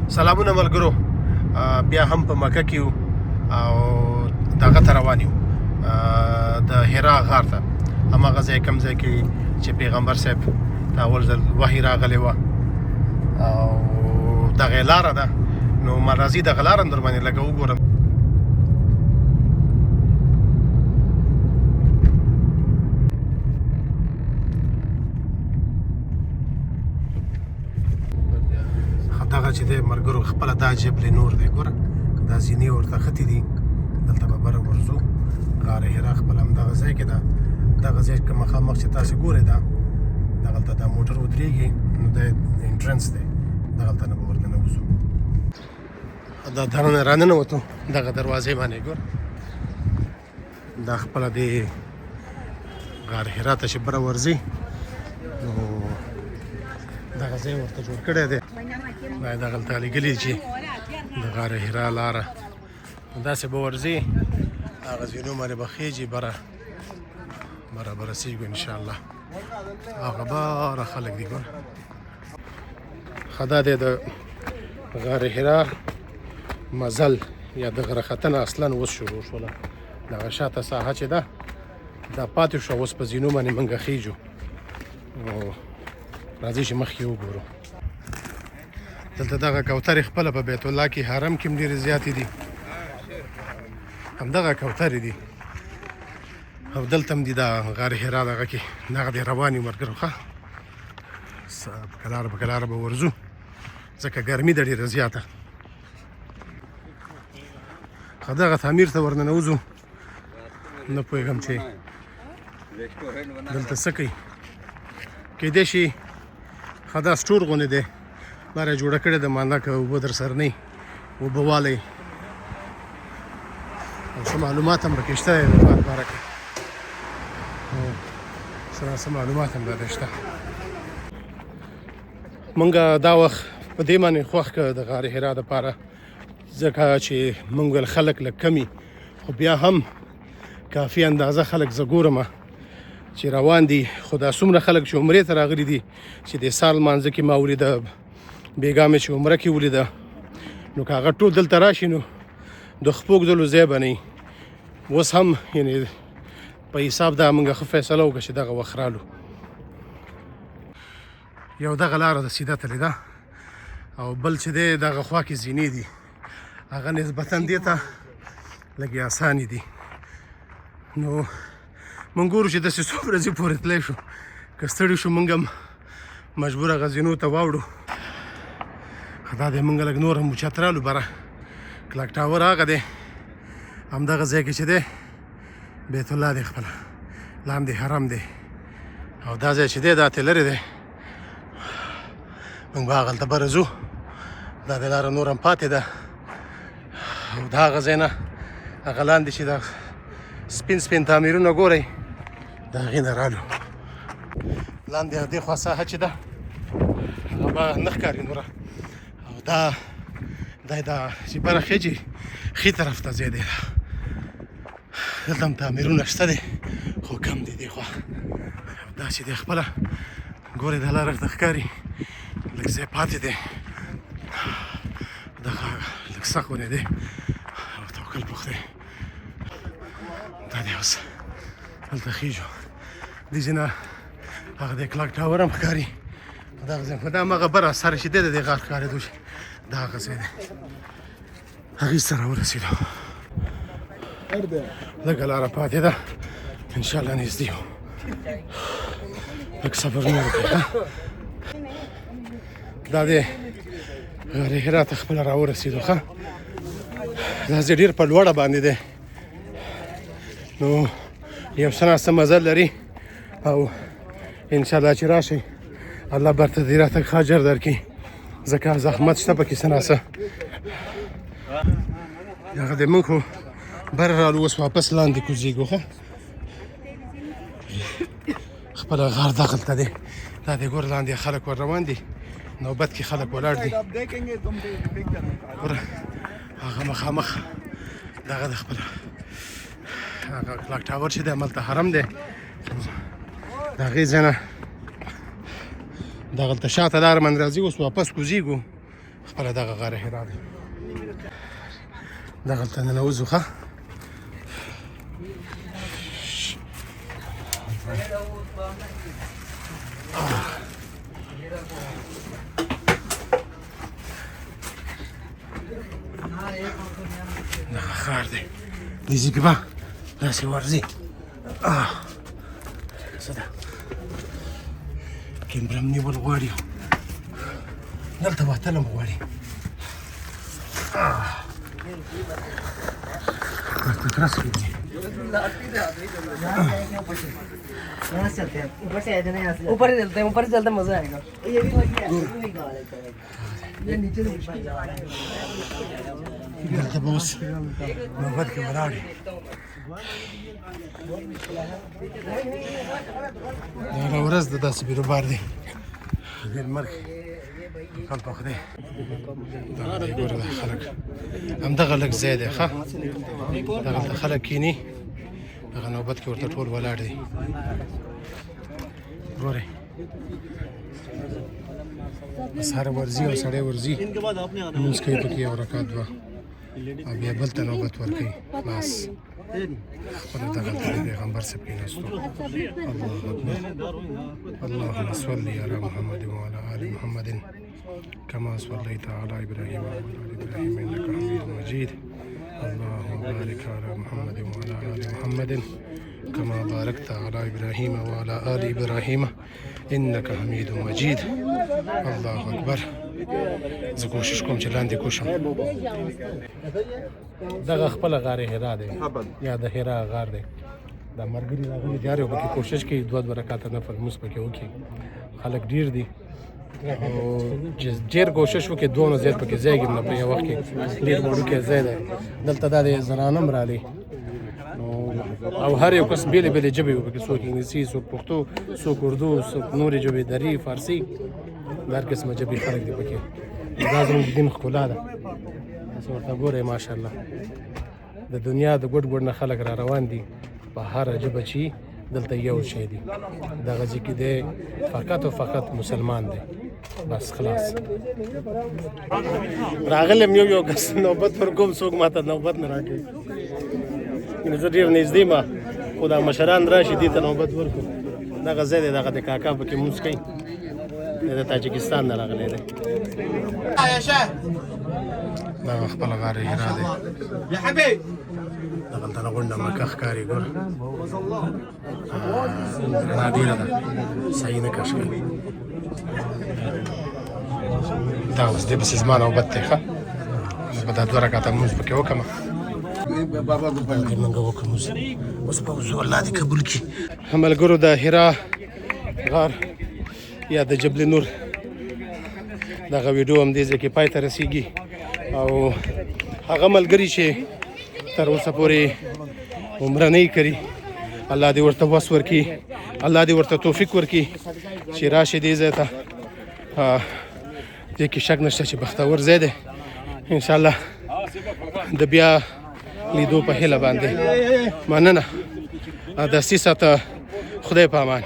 سلامونه ملګرو، بیا هم په مکه کې یو او دغه ته روان یو، د حرا غار ته، هماغه ځای کوم ځای کې چې پیغمبر صاحب ته اول ځل وحي راغلی وه او دغه لاره ده. نو ما راځي دغه لاره هم در باندې لږه وګورم. دغه چې دی ملګرو خپله دا جبل نور دی، ګوره دا زینې ورته ختې دي، دلته به بره ورځو. غار حرا خپل همدغه ځای کې ده. دغه ځای کې مخامخ چې تاسې ګورئ دا دغلته دا موټر ودرېږي، نو دا انټرنس دی، دغلته نه به ورننوځو. دا درنه راننوتو دغه دروازې باندې، ګور دا خپله دی غار حرا ته چې بره ورځي نو دغه ځای ورته جوړ کړی دی. دا یې دغلته لیکلي چې د غار حرا لاره داسې به ورځي، هغه زینو باندې به خېږي، بره بره به رسېږو انشاءالله. هغه باره خلک دي ګوره. ښه دا دی د غار حرا مزل یا د غره ختنه اصلا اوس شروع شوله. دغه شاته ساحه چې ده دا پاتې شوه، اوس په زینو باندې موږ خېژو. نو راځئ چې مخکې وګورو. دلته دغه کوترې خپله په بیت الله کې حرم کې هم ډېرې زیاتې دي، همدغه کوترې دي او دلته هم دي. دا غار حرا دغه کې دغه دی روان یو ملګرو. ښه په کلاره په کلاره به ورځو ځکه ګرمي ده ډېره زیاته. ښه دغه تعمیر ته ورننوځو، نه پوهېږم چې دلته څه کوي. کیدای شي ښه دا سټور غوندې دی، لاره یې جوړه کړې ده، معنا که اوبه در سره نه اوبه والی او څه معلومات هم پکې شته دی د غار باره کې، څه ناڅه معلومات هم راته شته. مونږ دا وخت په دې باندې خوښ کړ د غار حرا دپاره، ځکه چې مونږ ویل خلک لږ کمي، خو بیا هم کافي اندازه خلک زه ګورم چې روان دي. خو دا څومره خلک چې عمرې ته راغلي دي، چې د سال مانځه کې ما ولیده، بېګا مې چې عمره کې ولیده، نو که هغه ټول دلته راشي نو د خپو ږدلو ځای به نه وي. اوس هم یعنې په حساب دا موږ ښه فیصله وکړه چې دغه وخت رالو. یو دغه لاره ده سیده تللې ده، او بل چې دی دغه خوا کې زینې دي، هغه نسبتا دې ته لږې اسانې دي. نو مونږ ګورو چې داسې څو ورځې پورې تللی شو، که ستړي شو مونږ هم مجبوره هغه زینو ته واوړو. دا دی مونږ لږ نور هم اوچت رالو بره. کلاک ټاور هغه دی، همدغه ځای کې چې دی بیت الله دی، خپله لاندې حرم دی، او دا ځای چې دی دا ترې لرې دی. موږ به هغلته بره ځو. دا د لاره نور هم پاتې ده، او د هغه ځای نه هغه لاندې چې دا سپین سپین تعمیرونه ګورئ د هغې نه رالو. لاندې دې خوا ساحه چې ده هغه به نه ښکاري نوره، او دا دا دا چې بره خېږي ښي طرف ته ځای دی، دلته هم تعمیرونه شته دی خو کم دی دې خوا. دا چې دی خپله ګورئ دا لاره درته ښکاري، لږ ځای پاتې دی، دغه لږ سخت غوندې دی او توکل په خدای. دا دی اوس هلته خېژو، دې ځای نه هغه د کلاک ټاور هم ښکاري، دغه ځای خو دا هماغه بره سر چې دی د دې غار ښکارېدو شي، دا هغه ځای دی. هغې سره ورسېدو، لږه لاره پاتې ده، انشاءالله نږدې یو، لږ صبر نور وکړئ. دا دی غار حرا ته خپله راورسېدو. ښه دا ځای ډېر په لوړه باندې دی، نو یو څه ناڅه مزل لري، او انشاءالله چې راشئ الله برته دې راته ښه اجر درکړي، ځکه زحمت شته پکې څه ناڅه. هغه دی موږ خو بره رالو، اوس واپس لاندې کوزېږو. ښه خپله غار دغلته دی، دا دی ګوره لاندې خلک ور روان دي، نوبت کې خلک ولاړ دي. ګوره هغه مخامخ دغه د خپل هغه کلاک ټاور چې دی هملته حرم دی، د هغې ځای نه دغلته شاته لاره باندې راځي. اوس واپس کوزېږو. خپله دغه غار حرا دی. دغلته ننوځو. ښه، دغه ښار دی، دې ځای کې به داسې ورځي. څه ده، کیمره هم نیول غواړي، دلته وتل هم غواړي. ورته ترس کېږي. यहाँ से चलते हैं, ऊपर से आए थे ना, यहाँ से ऊपर ही चलते हैं, ऊपर से चलते मजा आएगा। ये भी ये नीचे से मुश्किल। دلته به اوس نوبت کې ولاړ یې. دا ورځ د داسې بیروبار دی، ډېر مرګ کال په خدای. دغه دی، ګوره دا خلک، همدغه لږ ځای دی. ښه، دغلته خلک کښېني، دغه نوبت کې ورته ټول ولاړ دي. ګورئ، بس هر ورځي او سړی ورځي، لمونځ کوي پکې یو رکعت دوه، او بیا بل ته نوبت ورکوي. بس خپله دغلته د پیغمبر صاحب کښېناستو. الله اکبر. اللهم صل على محمد وعلى آل محمد كما صليت على إبراهيم وعلى آل إبراهيم إنك حميد مجيد. اللهم بارك على محمد وعلى آل محمد كما باركت على إبراهيم وعلى آل إبراهيم إنك حميد مجيد. الله أکبر. زه کوشش کوم چې لاندې کوشم. دغه خپل غار حرا دی یا د حرا غار دی. دا مرګري راغلي دي، هر یو پکې کوشش کوي دوه دوه رکعاته نفل لمونځ پکې وکړي. خلک ډیر دي او چې ډېر کوشش وکړي، دوه نه زیات پکې ځای نه په یو وخت کې. ډېر وړوکی ځای دی. دلته دا د زنانه هم راغلي نو، او هر یو کس بېلې بېلې ژبې پکې، څوک انګلیسي، څوک پښتو، څوک اردو، څوک نورې ژبې، دري، فارسي، د هر قسمه ژبې خلک دي پکې. دا زموږ د دین ښکلا ده. تاسو ورته ګورئ، ماشاءالله، د دنیا د ګوټ ګوټ نه خلک را روان دي. په هره ژبه چې دلته یو شی دی، دغه ځای کې دی فقط او فقط مسلمان دی، بس خلاص. راغلم، یو یو کس نوبت ورکوم، څوک ماته نوبت نه راکوي. یعنې زه ډېر نږدې ما، خو دا مشران راشي، دې ته نوبت ورکړو. دغه ځای دی، دغه د کاکا پکې مونځ کوي. دی د تاجکستان نه راغلی دی. دغه خپل غار حرا دی. يا حبيب. دغلته نه غونډه مکه ښکاري. ګوره، رڼا ډېره ده، صحیح نه کش کوي. دا اوس دې پسې زما نوبت دی. ښه، زه به دا دوه رکعته لمونځ پکې وکړم. دې مونږ وکړو لمونځ، اوس به وځو. الله دې قبول کړي. ملګرو، د حرا غار یا د جبل نور دغه ویډیو هم دې ځای کې پای ته رسیږي. او هغه ملګري چې تر اوسه پورې عمره نه کړي، الله دې ورته وس ورکړي، الله دې ورته توفیق ورکړي چې راشي دې ځای ته. دې کې شک نشته چې بختور ځای دی. انشاءالله د بیا لیدو په هیله باندې، مننه. دستي ساته، خدای په امان.